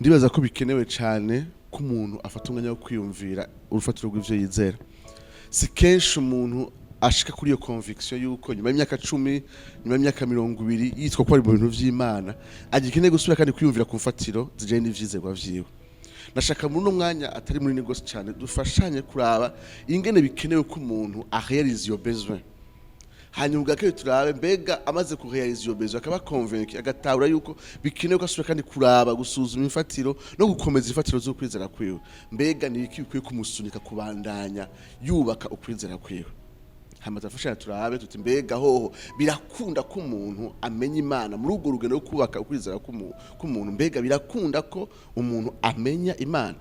Ndibaza ko bikenewe cyane ko umuntu afata umwanya wo kwiyumvira urufatiro rw'ivyo yizera. Si kenshi umuntu ashika kuri iyo conviction yuko nyuma y'imyaka 10, nyuma y'imyaka 20 yitwa ko ari mu bintu vy'Imana, agikeneye gusubira kandi kwiyumvira ku mfatiro zijanye n'ivyizerwa vyiwe. Nashaka muri uno mwanya atari munini gose cyane dufashanye kuraba ingene bikenewe ko umuntu aréalise iyo besoin. Hanyuma ubwa kabiri turabe mbega amaze kuréalisa iyo besoin, akaba convaincu, agatahura yuko bikenewe ko asubira kandi kuraba, gusuzuma imfatiro no gukomeza imfatiro z'ukwizera kwiwe, mbega ni iki bikwiye kumusunika kubandanya yubaka ukwizera kwiwe? Hama turafashanya turabe tuti: mbega hoho birakunda ko umuntu amenya Imana muri urwo rugendo rwo kubaka ukwizera k'umuntu? Mbega birakunda ko umuntu amenya Imana?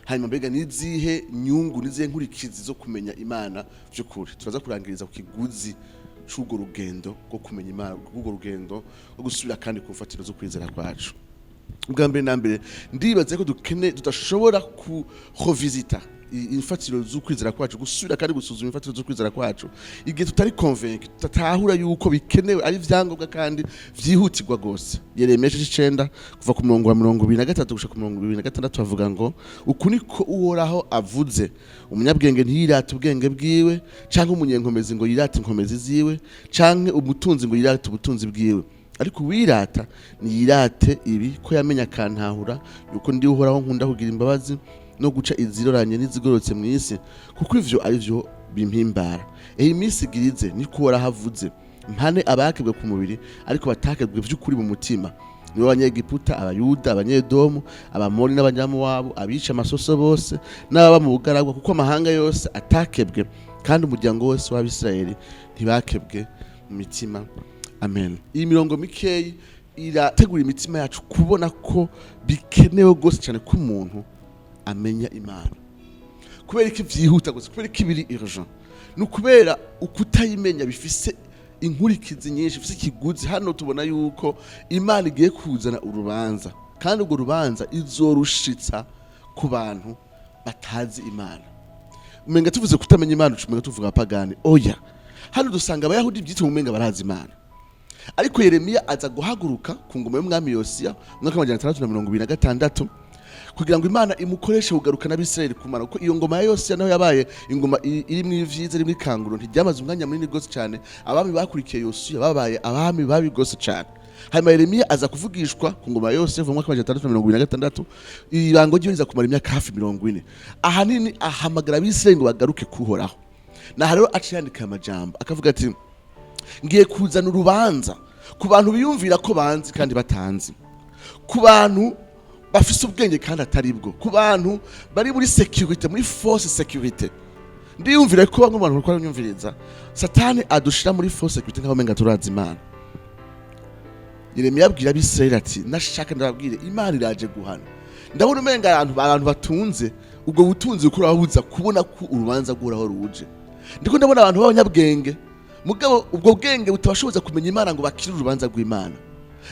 Hanyuma mbega nizihe nyungu, nizihe nkurikizi zo kumenya Imana vy'ukuri? Turaza kurangiriza ku kiguzi c'urwo rugendo rwo kumenya Imana, rw'urwo rugendo rwo gusubira kandi ku mfatiro zo kwizera kwacu. Ubwa mbere na mbere, ndibaza ko dukene tudashobora kurevisita imfatiro z'ukwizera kwacu, gusubira kandi gusuzuma imfatiro z'ukwizera kwacu, igihe tutari convaincu, tutatahura yuko bikenewe, ari vyangombwa kandi vyihutirwa gose. Yeremiya igice c'icenda, kuva ku murongo wa 23 gushika ku 26, bavuga ngo: "Uku niko Uhoraho avuze: umunyabwenge ntiyirate ubwenge bwiwe, canke umunyenkomezi ngo yirate inkomezi ziwe, canke umutunzi ngo yirate ubutunzi bwiwe. Ariko uwirata niyirate ibi, ko yamenya akantahura, yuko ndi Uhoraho nkunda kugira imbabazi no guca iziroranye n'izigororotse mu isi, kuko ivyo ari vyo bimpimbara. Ehe, iminsi igirize, niko Uhoraho avuze, mpane abakebwe ku mubiri ariko batakebwe vy'ukuri mu mutima, nibo Abanyegiputa, Abayuda, Abanyedomu, Abamori n'Abanyamowabu, abica amasoso bose n'ababa mu bugaragwa, kuko amahanga yose atakebwe kandi umuryango wose w'Abisirayeli ntibakebwe mu mitima." Amen. Iyi mirongo mikeyi irategura imitima yacu kubona ko bikenewe rwose cyane ko umuntu amenya Imana. Kubera iki vyihuta gusa? Kubera iki biri urgent? Ni ukubera ukutayimenya bifise inkurikizi nyinshi, bifise ikiguzi. Hano tubona yuko Imana igiye kuzana urubanza, kandi urwo rubanza izorushitsa ku bantu batazi Imana. Umenga tuvuze kutamenya Imana, umenga tuvuga abapagani. Oya, hano dusanga Abayahudi byitwa umenga barazi Imana, ariko Yeremiya aza guhaguruka ku ngoma y'umwami Yosiya mu mwaka wa 626 kugira ngo Imana imukoreshe kugarukana Abisirayeli ku Mana, kuko iyo ngoma ya Yosiya naho yabaye ingoma irimwo ivyiza, irimwo ikanguro, ntiryamaze umwanya munini gose cyane. Abami bakurikiye Yosiya babaye abami babi gose cyane. Hanyuma Yeremiya aza kuvugishwa ku ngoma ya Yosiya mu mwaka wa 626. Ibango ryiwe riza kumara imyaka hafi 40. Ahanini ahamagara Abisirayeli ngo bagaruke kuhoraho. Naha rero aciye yandika amajambo, akavuga ati: "Ngiye kuzana urubanza ku bantu biyumvira ko banzi kandi batanzi, ku bantu bafise ubwenge kandi atari bwo, ku bantu bari muri sécurité, muri fausse sécurité." Ndiyumvira ko bamwe mu bantu bariko baranyumviriza, Satani adushira muri fausse sécurité nk'aho umenga turazi Imana. Yeremiya abwira Abisirayeli ati: "Nashaka ndababwire, Imana iraje guhana. Ndabona umenga abantu batunze ubwo butunzi kuko urabuza kubona ko urubanza rw'Uhoraho ruje. Ndiko ndabona abantu b'abanyabwenge, mugabo ubwo bwenge butabashoboza kumenya Imana ngo bakire urubanza rw'Imana.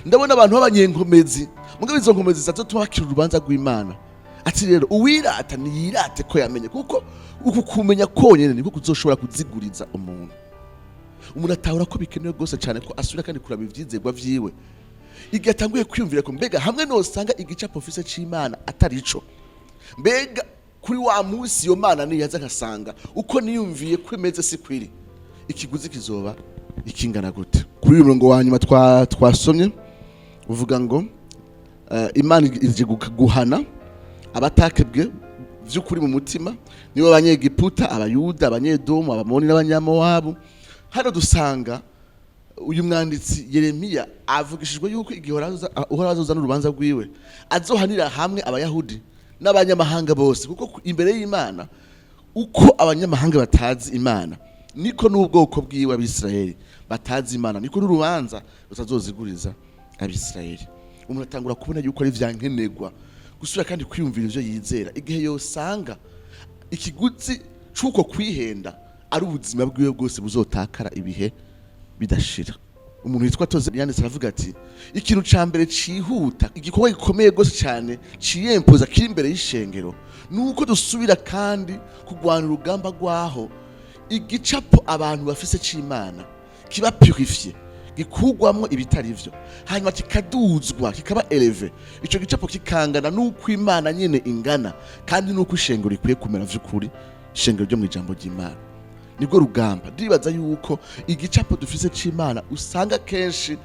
Ndabona abantu b'abanyenkomezi, mugabo izo nkomezi zizatuma bakira urubanza rw'Imana." Ati rero: "Uwirata niyirate ko yamenye, kuko uku kumenya konyene niko kuzoshobora kuziguriza umuntu." Umuntu atahura ko bikenewe rwose cyane ko asubira kandi kuraba ivyizerwa vyiwe igihe atanguye kwiyumvira ko mbega hamwe nosanga igicapo mfise c'Imana atari ico, mbega kuri wa munsi iyo Mana niyaza nkasanga uko niyumviye ko imeze si kwiri, ikiguzi kizoba ikingana gute? Kuri uyu murongo wa nyuma twasomye uvuga ngo Imana ije guhana abatakebwe vy'ukuri mu mutima, nibo Abanyegiputa, Abayuda, Abanyedomu, Abamoni n'Abanyamowabu. Hano dusanga uyu mwanditsi Yeremiya avugishijwe yuko igihe Uhoraho azoza n'urubanza rwiwe, azohanira hamwe Abayahudi n'abanyamahanga bose, kuko imbere y'Imana, uko abanyamahanga batazi Imana, niko n'ubwoko bwiwe Abisirayeli batazi Imana, niko n'urubanza rutazoziguriza Abisirayeli. Umuntu atangura kubona yuko ari vyankenerwa gusubira kandi kwiyumvira ivyo yizera igihe yosanga ikiguzi c'uko kwihenda ari ubuzima bwiwe bwose buzotakara ibihe bidashira. Umuntu witwa Toze yanditse aravuga ati: "Ikintu ca mbere cihuta, igikorwa gikomeye gose cyane ciyempoza kiri imbere y'ishengero, nuko dusubira kandi kurwana urugamba rwaho igicapo abantu bafise c'Imana kiba purifié, Gikugwamwo ibitari vyo, hanyuma kikaduzwa, kikaba élevé. Ico gicapo kikangana n'uko Imana nyene ingana, kandi n'uko ishengero rikwiye kumera vy'ukuri, ishengero ryo mu ijambo ry'Imana. Nibwo rugamba. Ndibaza yuko igicapo dufise c'Imana usanga kenshi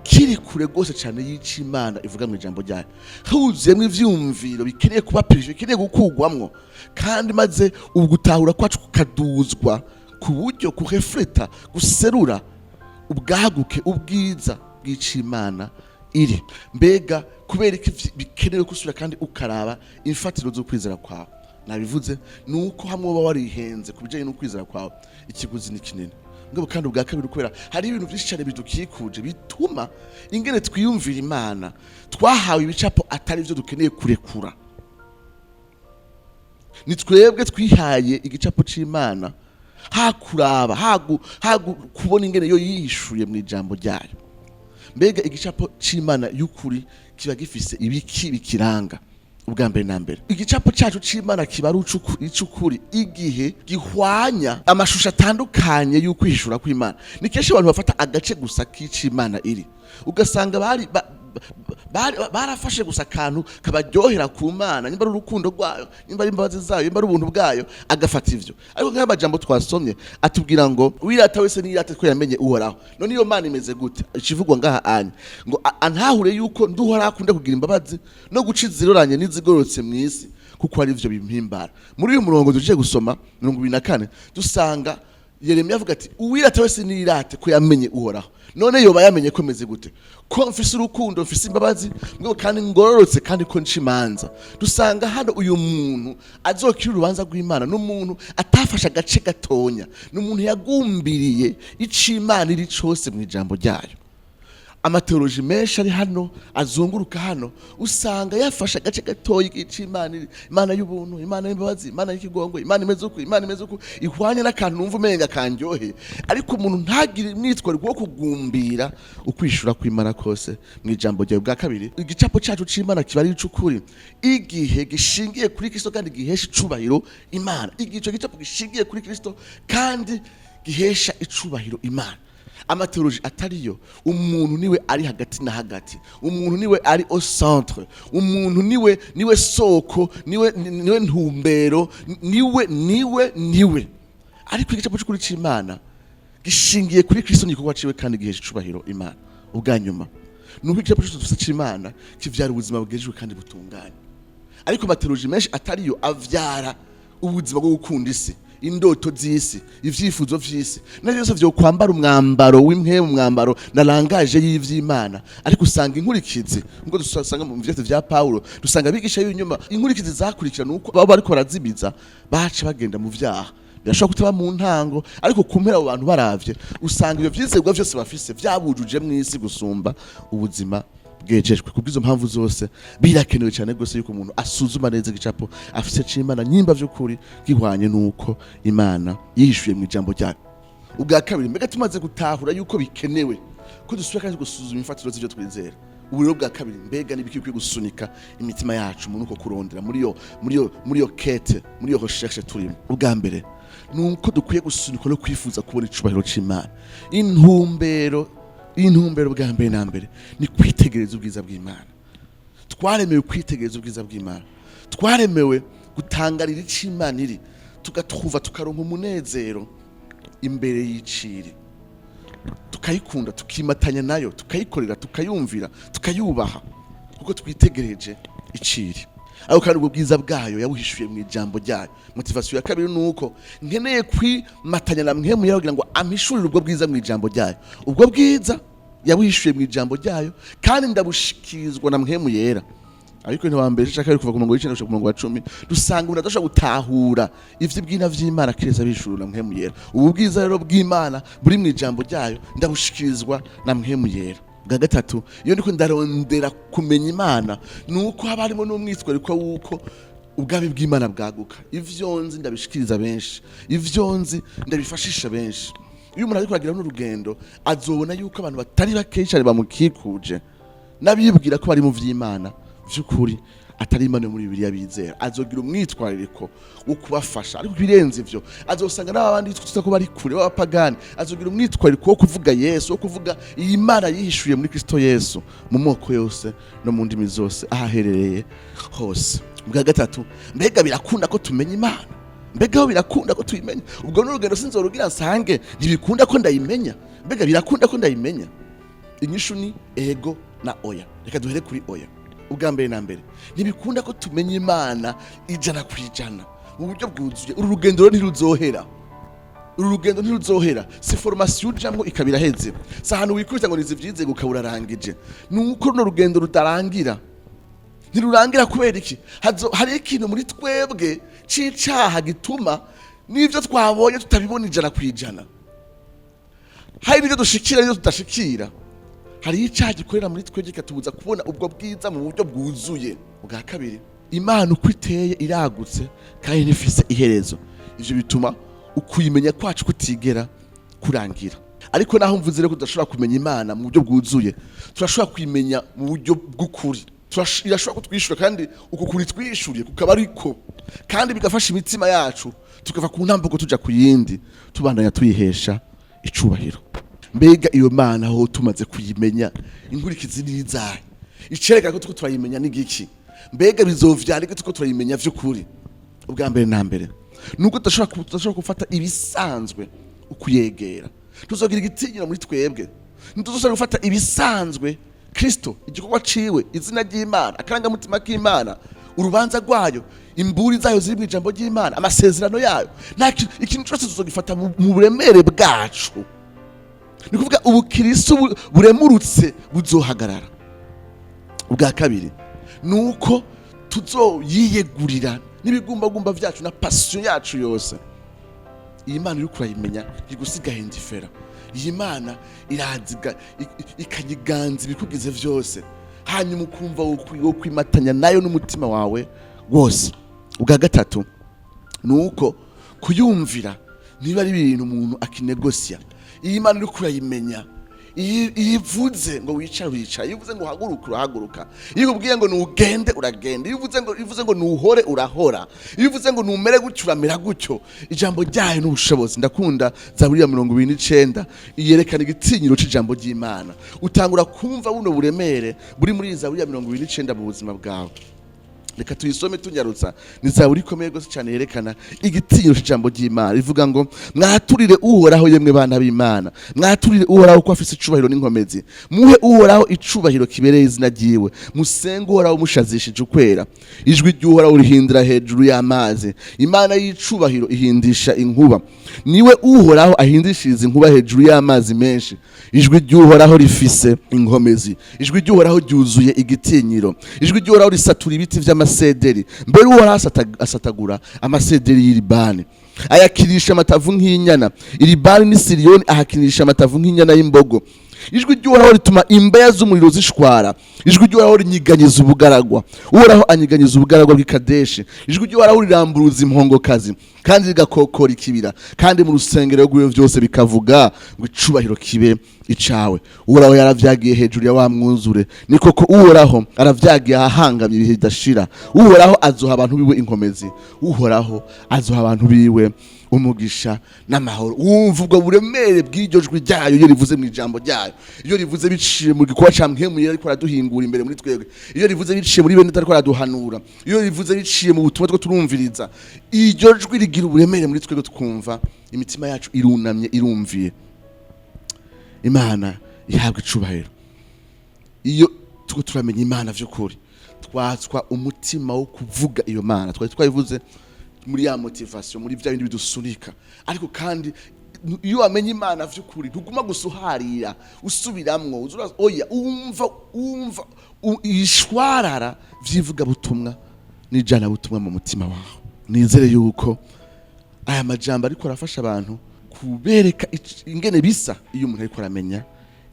kiri kure rwose cyane y'ic'Imana ivuga mu ijambo ryayo, huzuyemwo ivyumviro bikeneye kuba purgé, bikeneye gukugwamwo, kandi maze ubugutahura kwacu kukaduzwa ku buryo kurefleta, guserura ubwaguke, ubwiza bw'ic'Imana iri. Mbega kubera iki bikenewe gusubira kandi ukaraba imfatiro z'ukwizera kwawe? Nabivuze, ni uko hamwe uba warihenze ku bijyanye n'ukwizera kwawe, ikiguzi ni kinini. Ngabo kandi ubwa kabiri, kubera hari ibintu byinshi cyane bidukikuje bituma ingene twiyumvira Imana twahawe ibicapo atari byo dukeneye kurekura. Ni twebwe twihaye igicapo c'Imana hakuraba hagu kubona ingene yo yishuye mu ijambo ryayo. Mbega igicapo c'Imana y'ukuri kiba gifise ibiki bikiranga? Ubwa mbere na mbere, igicapo cyacu c'Imana kiba ari ic'ukuri igihe gihwanya amashusho atandukanye y'ukwihishura kw'Imana. Ni kenshi abantu bafata agace gusa k'ic'Imana iri, ugasanga bari barafashe gusa akantu kabaryohera ku Mana, nimba ari urukundo rwayo, nimba ari imbabazi zayo, nimba ari ubuntu bwayo, agafata ivyo. Ariko nk'amajambo twasomye atubwira ngo wirata wese niyirate ko yamenye Uhoraho. None iyo Mana imeze gute? Ikivugwa ngaha anya ngo antahure yuko ndi Uhoraho, akunda kugira imbabazi no guca iziroranye n'izigororotse mw'isi, kuko ari ivyo bimpimbara. Muri uyu murongo duciye gusoma, 24, dusanga Yeremiya avuga ati: "Uwirata wese niyirate ko yamenye Uhoraho." None yoba yamenye ko meze gute? Ko mfise urukundo, mfise imbabazi, mugabo kandi ngororotse, kandi ko nca imanza. Dusanga hano uyu muntu azokira urubanza rw'Imana n'umuntu atafashe agace gatonya, n'umuntu yagumbiriye ico Imana iri cose mu ijambo ryayo. Ama théologies menshi ari hano azunguruka hano, usanga yafashe agace gatoya k'Imana iri: Imana y'ubuntu, Imana y'imbabazi, Imana y'ikigongwe, Imana imeze uku, Imana imeze uku, ihwanye n'akantu numva umenga kanryoheye. Ariko umuntu ntagire imyitwarire wo kugumbira ukwishura kw'Imana kose mu ijambo ryawe. Bwa kabiri, igicapo cyacu c'Imana kiba ari ic'ukuri igihe gishingiye kuri Kristo kandi gihesha icubahiro Imana. Igihe ico gicapo gishingiye kuri Kristo kandi gihesha icubahiro Imana. Ama théologies atariyo, umuntu niwe ari hagati na hagati, umuntu niwe ari au centre, umuntu niwe soko, niwe ntumbero, niwe. Ariko igicapo cy'ukuri c'Imana gishingiye kuri Kristo n'igikorwa ciwe kandi gihesha icubahiro Imana. Ubwa nyuma ni uko igicapo cyose c'Imana kivyara ubuzima bwejejwe kandi butunganye. Ariko ama théologies menshi atariyo avyara ubuzima bwo gukunda isi, indoto z'isi, ivyifuzo vy'isi, na byose vyo kwambara umwambaro w'impwemu, umwambaro na langage y'ivy'Imana. Ariko usanga inkurikizi, ngo dusanga mu vyete vya Paulo, dusanga abigisha y'inyuma, inkurikizi zakurikira nuko baba bariko barazibiza, baca bagenda mu vyaha. Birashobora kutaba mu ntango, ariko ku mpera abo bantu baravye usanga ibyo vyizerwa vyose bafise vyabujuje mw'isi gusumba ubuzima bwejejwe. Kubw'izo mpamvu zose, birakenewe cyane rwose yuko umuntu asuzuma neza igicapo afise c'Imana, nyimba vy'ukuri gihwanye n'uko Imana yihishuye mu ijambo ryayo. Ubwa kabiri, mbega tumaze gutahura yuko bikenewe ko dusubira kandi gusuzuma imfatiro z'ivyo twizera, ubu rero bwa kabiri, mbega n'ibiki bikwiye gusunika imitima yacu muri uko kurondera, muri iyo quête, muri iyo recherche turimo? Ubwa mbere ni uko dukwiye gusunikwa no kwifuza kubona icubahiro c'Imana. Intumbero bwa mbere na mbere ni kwitegereza ubwiza bw'Imana. Twaremewe kwitegereza ubwiza bw'Imana, twaremewe gutangarira ico Imana iri, tugatruva, tukaronka umunezero imbere y'iciri, tukayikunda, tukimatanya nayo, tukayikorera, tukayumvira, tukayubaha, kuko twitegereje iciri. Ariko kandi ubwo bwiza bwayo yabuhishuye mu ijambo ryayo. Motivation ya kabiri ni uko nkeneye kwimatanya na Mpwemu yawe kugira ngo ampishurire ubwo bwiza mu ijambo ryayo. Ubwo bwiza yabuhishuye mu ijambo ryayo kandi ndabushikirizwa na Mpwemu Yera. Ariko ntibambere shaka kuva ku murongo w'9 gushika ku murongo wa 10, dusanga umuntu adashobora gutahura ivy'ibwina vy'Imana kiretse abishurura Mpwemu Yera. Ubu bwiza rero bw'Imana buri mu ijambo ryayo ndabushikirizwa na Mpwemu Yera. Bwa gatatu, iyo ndiko ndarondera kumenya Imana, ni uko haba harimo n'umwitwariko w'uko ubwami bw'Imana bwaguka. Ivyo nzi ndabishikiriza benshi, ivyo nzi ndabifashisha benshi. Iyo umuntu ariko aragira n'urugendo, azobona yuko abantu batari bakeyi cyane bamukikuje n'abibwira ko bari mu vy'Imana vy'ukuri. Atari Imana yo muri Bibiliya bizera, azogira umwitwarariko wo kubafasha. Ariko ibirenze ivyo, azosanga n'abandi twita ko bari kure b'abapagani, azogira umwitwarariko wo kuvuga Yesu, wo kuvuga iyi Mana yihishuye muri Kristo Yesu mu moko yose no mu ndimi zose, aho aherereye hose. Bwa gatatu, mbega birakunda ko tumenya Imana? Mbega aho birakunda ko tuyimenya? Ubwo n'urugendo sinzorugira nsange ntibikunda ko ndayimenya. Mbega birakunda ko ndayimenya? Inyishu ni ego na oya. Reka duhere kuri oya. Ubwa mbere na mbere, ntibikunda ko tumenya Imana 100% mu buryo bwuzuye. Uru rugendo rero ntiruzohera, uru rugendo ntiruzohera. Si formation ujamwo ikaba iraheze, si ahantu wikubita ngo nizi vyize ukaba urarangije. Ni uko runo rugendo rutarangira, ntirurangira. Kubera iki? Hari ikintu muri twebwe c'icaha gituma n'ivyo twabonye tutabibona 100%. Hari n'ivyo dushikira n'ivyo tudashikira. Hariho icaha gikorera muri twebwe kikatubuza kubona ubwo bwiza mu buryo bwuzuye. Ubwa kabiri, Imana uko iteye iragutse kandi ntifise iherezo. Ivyo bituma ukuyimenya kwacu kutigera kurangira. Ariko naho mvuze rero ko tudashobora kumenya Imana mu buryo bwuzuye, turashobora kuyimenya mu buryo bw'ukuri. Irashobora kutwishura, kandi uko kuri twishuriye kukaba ariko kandi bigafasha imitima yacu, tukava ku ntambuko tuja ku yindi, tubandanya tuyihesha icubahiro. Mbega iyo Mana aho tumaze kuyimenya, inkurikizi n'izahe? Icerekana ko turiko turayimenya ni giki? Mbega bizovyara iki turiko turayimenya vy'ukuri? Ubwa mbere na mbere, nuko tudashobora gufata ibisanzwe ukuyegera. Tuzogira igitinyiro muri twebwe. Ntituzoshobora gufata ibisanzwe Kristo, igikorwa ciwe, izina ry'Imana, akarangamutima k'Imana, urubanza rwayo, imburi zayo ziri mu ijambo ry'Imana, amasezerano yayo. Nta ikintu cyose tuzogifata mu buremere bwacu. Ni kuvuga ubukristo buremurutse buzohagarara. Ubwa kabiri, ni uko tuzoyiyegurira n'ibigumbagumba byacu na passion yacu yose. Iyi Mana uri kurayimenya ntigusiga indifférent. Iyi Mana iraziga ikanyiganza ibikugize vyose, hanyuma ukumva wokwimatanya nayo n'umutima wawe wose. Ubwa gatatu, ni uko kuyumvira niba ari ibintu umuntu akinegosya. Iyi Mana uri kurayimenya, iyo ivuze ngo wicare, wicara. Iyo ivuze ngo uhaguruke, urahaguruka. Iyo ikubwiye ngo nugende, uragenda. Iyo ivuze ngo nuhore, urahora. Iyo ivuze ngo numere gutyo, uramera gutyo. Ijambo ryayo n'ubushobozi. Ndakunda Zaburi ya 29, yerekana igitinyiro c'ijambo ry'Imana. Utangura kumva buno buremere buri muri iyi Zaburi ya 29 mu buzima bwawe. Reka tuyisome tunyarutsa. Ni zaburi ikomeye rwose cyane, yerekana igitinyiro cy'ijambo ry'Imana. Rivuga ngo: "Mwaturire Uhoraho, yemwe bana b'Imana, mwaturire Uhoraho ko afise icubahiro n'inkomezi. Muhe Uhoraho icubahiro kibereye izina ryiwe. Musenge Uhoraho mushazishije ukwera. Ijwi ry'Uhoraho rihindira hejuru y'amazi. Imana y'icubahiro ihindisha inkuba. Niwe Uhoraho ahindishiriza inkuba hejuru y'amazi menshi. Ijwi ry'Uhoraho rifise inkomezi, ijwi ry'Uhoraho ryuzuye igitinyiro. Ijwi ry'Uhoraho risatura ibiti vy'amasederi, mbere Uhoraho asatagura amasederi y'Iribani. Ayakirisha amatavu nk'inyana, Iribani ni Siriyoni, ahakinisha amatavu nk'inyana y'imbogo. Ijwi ry'Uhoraho rituma imbeya z'umuriro zishwara. Ijwi ry'Uhoraho rinyiganyiza ubugaragwa, Uhoraho anyiganyiza ubugaragwa bw'Ikadeshi. Ijwi ry'Uhoraho riramburuza impongokazi, kandi rigakokora ikibira, kandi mu rusengero rw'iwe byose bikavuga ngo: 'Icubahiro kibe icawe.' Uhoraho yaravyagiye hejuru ya wa mwuzure, ni koko Uhoraho aravyagiye ahahangamye ibihe bidashira. Uhoraho azoha abantu biwe inkomezi, Uhoraho azoha abantu biwe umugisha n'amahoro." Wumva ubwo buremere bw'iryo jwi ryayo iyo rivuze mu ijambo ryayo, iyo rivuze biciye mu gikorwa ca Mpwemu Yera ariko araduhingura imbere muri twebwe, iyo rivuze biciye muri bene ariko araduhanura, iyo rivuze biciye mu butumwa two turumviriza, iryo jwi rigira uburemere muri twebwe, twumva imitima yacu irunamye, irumviye. Imana ihabwa icubahiro. Iyo tuko turamenya Imana vy'ukuri, twatswa umutima wo kuvuga iyo Mana. Twari twabivuze muri ya motivation, muri bya bindi bidusunika. Ariko kandi iyo wamenye Imana vy'ukuri, ntuguma gusa uharira usubiramwo oya, wumva ishwarara vy'ivugabutumwa n'ijanabutumwa mu mutima wawe. Nizere yuko aya majambo ariko arafasha abantu kubereka ingene bisa iyo umuntu ariko aramenya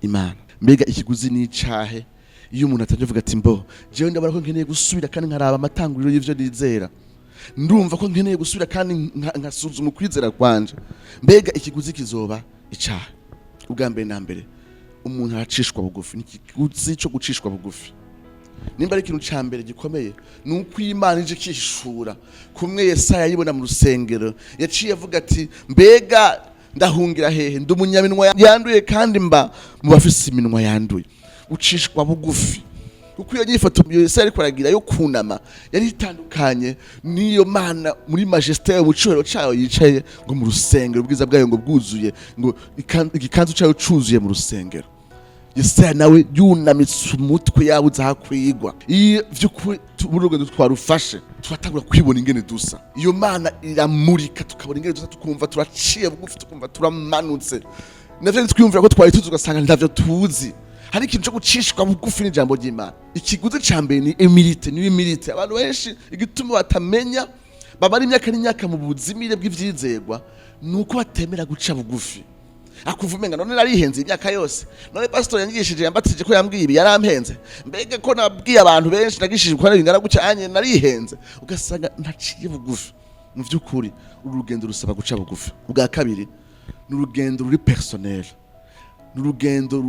Imana. Mbega ikiguzi n'icahe iyo umuntu atajya avuga ati: "Mbo jewe ndabona ko nkeneye gusubira kandi nkaraba amatanguriro y'ivyo nizera, ndumva ko nkeneye gusubira kandi nkasuzuma ukwizera kwanje"? Mbega ikiguzi kizoba icahe? Ubwa mbere na mbere, umuntu aracishwa bugufi. Ni ikiguzi cyo gucishwa bugufi. Nimba ari ikintu ca mbere gikomeye, ni uko Imana ije ikishura kumwe Yesaya yibona mu rusengero. Yaciye avuga ati: "Mbega ndahungira hehe? Ndi umunyaminwa yanduye, kandi mba mu bafise iminwa yanduye." Ucishwa bugufi, kuko iyo nyifato Yesaya ariko aragira yo kunama yari itandukanye n'iyo Mana muri majesté, mu cyubahiro cyayo, yicaye ngo mu rusengero, ubwiza bwayo ngo bwuzuye, ngo igikanzu cyayo cuzuye mu rusengero. Yesaya nawe yunamitse umutwe, yabuze aho akwigwa. Iyo vy'ukuri muri urwo rugendo twarufashe, turatangura kwibona ingene dusa. Iyo Mana iramurika, tukabona ingene dusa, tukumva turaciye bugufi, tukumva turamanutse. Navyo twiyumvira ko twari tuzi, ugasanga ntavyo tuzi. Hari ikintu cyo gucishwa bugufi n'ijambo ry'Imana. Ikiguzi ca mbere ni humilité, ni humilité. Abantu benshi igituma batamenya, bamara imyaka n'imyaka mu buzimire bw'ivyizerwa, ni uko batemera guca bugufi. Akuva umenga: "None narihenze imyaka yose? None pastor yanyigishije, yambatije, ko yambwiye ibi, yarampenze? Mbega ko nabwiye abantu benshi, nagishije uko bingana gutya anye, narihenze?" Ugasanga ntaciye bugufi. Mu by'ukuri uru rugendo rusaba guca bugufi. Ubwa kabiri, ni urugendo ruri personnel, ni urugendo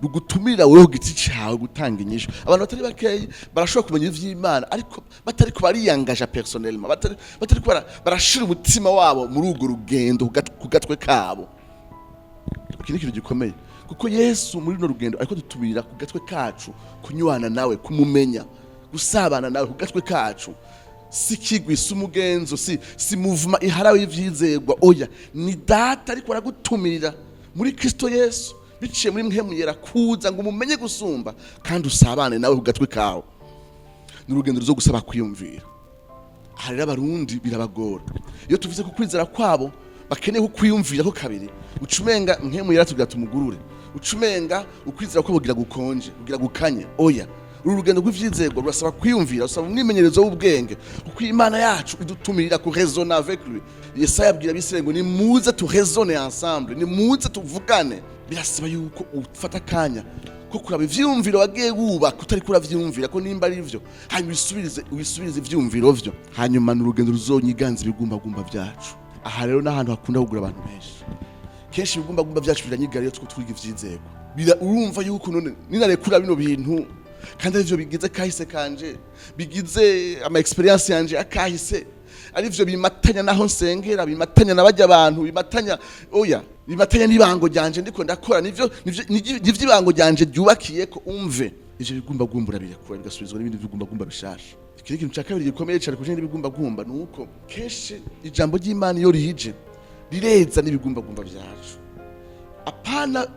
rugutumirira wowe ku giti cyawe gutanga inyishu. Abantu batari bakeyi barashobora kumenya ivy'Imana, ariko batari ko bariyangaja personnellement, batari ko barashira umutima wabo muri urwo rugendo ku gatwe kabo. Iki ni ikintu gikomeye, kuko Yesu muri runo rugendo ariko dutumirira ku gatwe kacu kunywana nawe, kumumenya, gusabana nawe ku gatwe kacu. Si kigwi, si umugenzo, si mouvement iharawe y'ivyizerwa. Oya, ni Data ariko aragutumirira muri Kristo Yesu biciye muri Mpwemu Yera kuza ngo umumenye gusumba kandi usabane nawe ku gatwe kawe. Ni urugendo ruzo gusaba kwiyumvira. Aha rero Abarundi birabagora. Iyo tuvuze ko kwizera kwabo bakeneye kukwiyumvira ko kabiri, ucumenga Mpwemu Yera tugira tumugurure, ucumenga ukwizera ko bugira gukonje, bugira gukanye. Oya, uru rugendo rw'ivyizerwa rurasaba kwiyumvira, rusaba umwimenyerezo w'ubwenge, kuko Imana yacu idutumirira ku raisonner avec lui. Yesaya abwira Abisirayeli ngo: "Nimuze tu raisonne ensemble, nimuze tuvugane." Birasaba yuko ufata akanya ko kuraba ivyiyumviro wagiye wubaka utari kuravyiyumvira ko nimba ari vyo, hanyuma ubisubirize ivyiyumviro vyo. Hanyuma ni urugendo ruzonyiganza ibigumbagumba vyacu. Aha rero n'ahantu hakunda kugura abantu benshi. Kenshi ibigumbagumba vyacu biranyigara iyo turiko twiga ivyizerwa. Urumva yuko none ninarekura bino bintu, kandi arivyo bigize kahise kanje, bigize ama expérience yanje akahise, arivyo bimatanya naho nsengera, bimatanya na bajya abantu, bimatanya, oya, bimatanya n'ibango ryanje ndiko ndakora, nivyo ibango ryanje ryubakiye ko. Umve, ivyo bigumbagumba birekura, bigasubizwa n'ibindi bigumbagumba bishasha. Ikindi kintu cya kabiri gikomeye cyane kuje n'ibigumbagumba ni uko kenshi ijambo ry'Imana iyo rije rireza n'ibigumbagumba vyacu. Apana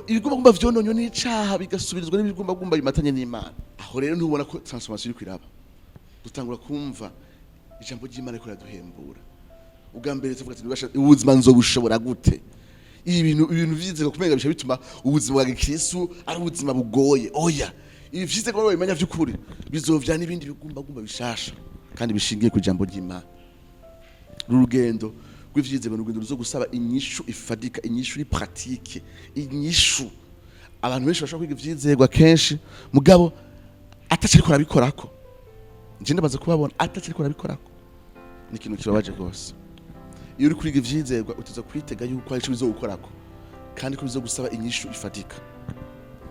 ibigumbagumba vyononywe n'icaha, bigasubirizwa n'ibigumbagumba bimatanye n'Imana. Aho rero ntubona ko transformation iriko iraba. Dutangura kumva ijambo ry'Imana riko riraduhembura. Ubwa mbere tuvuga ati: "Ubuzima nzobushobora gute?" Ibi bintu vyizega kumenga bisha bituma ubuzima bwa gikristu ari ubuzima bugoye. Oya, ibi vyizega ko bimenya vy'ukuri bizovyana n'ibindi bigumbagumba bishasha kandi bishingiye ku ijambo ry'Imana. Uru rugendo rw'ivyizego ni urugendo ruzo gusaba inyishu ifadika, inyishu iri pratique, inyishu. Abantu benshi bashobora kwiga ivyizegwa kenshi, mugabo ataco ariko arabikorako. Nje ndamaze kubabona ataco ariko arabikorako. Ni ikintu kibabaje rwose. Iyo uri kuriga ivyizegwa, uteza kwitega yuko hari ico bizogukorako kandi ko bizogusaba inyishu ifatika.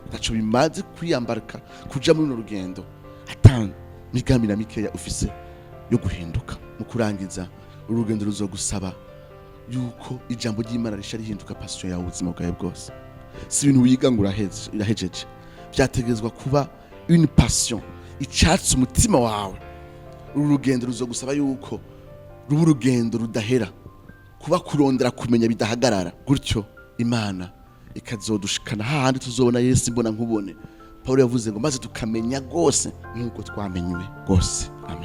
Ntaco bimaze kwiyambarika kuja muri runo rugendo ata migambi na mikeya ufise yo guhinduka. Mu kurangiza, uru rugendo ruzogusaba yuko ijambo ry'Imana risha rihinduka passion yawe ubuzima bwawe bwose. Si ibintu wiga ngo uraheze, irahejeje. Vyategerezwa kuba une passion icatse umutima wawe. Uru rugendo ruzogusaba yuko ruba urugendo rudahera, kuba kurondera kumenya bidahagarara. Gutyo Imana ikazodushikana hahandi tuzobona Yesu imbona nkubone. Paulo yavuze ngo: "Maze tukamenya rwose nk'uko twamenywe rwose." Amen.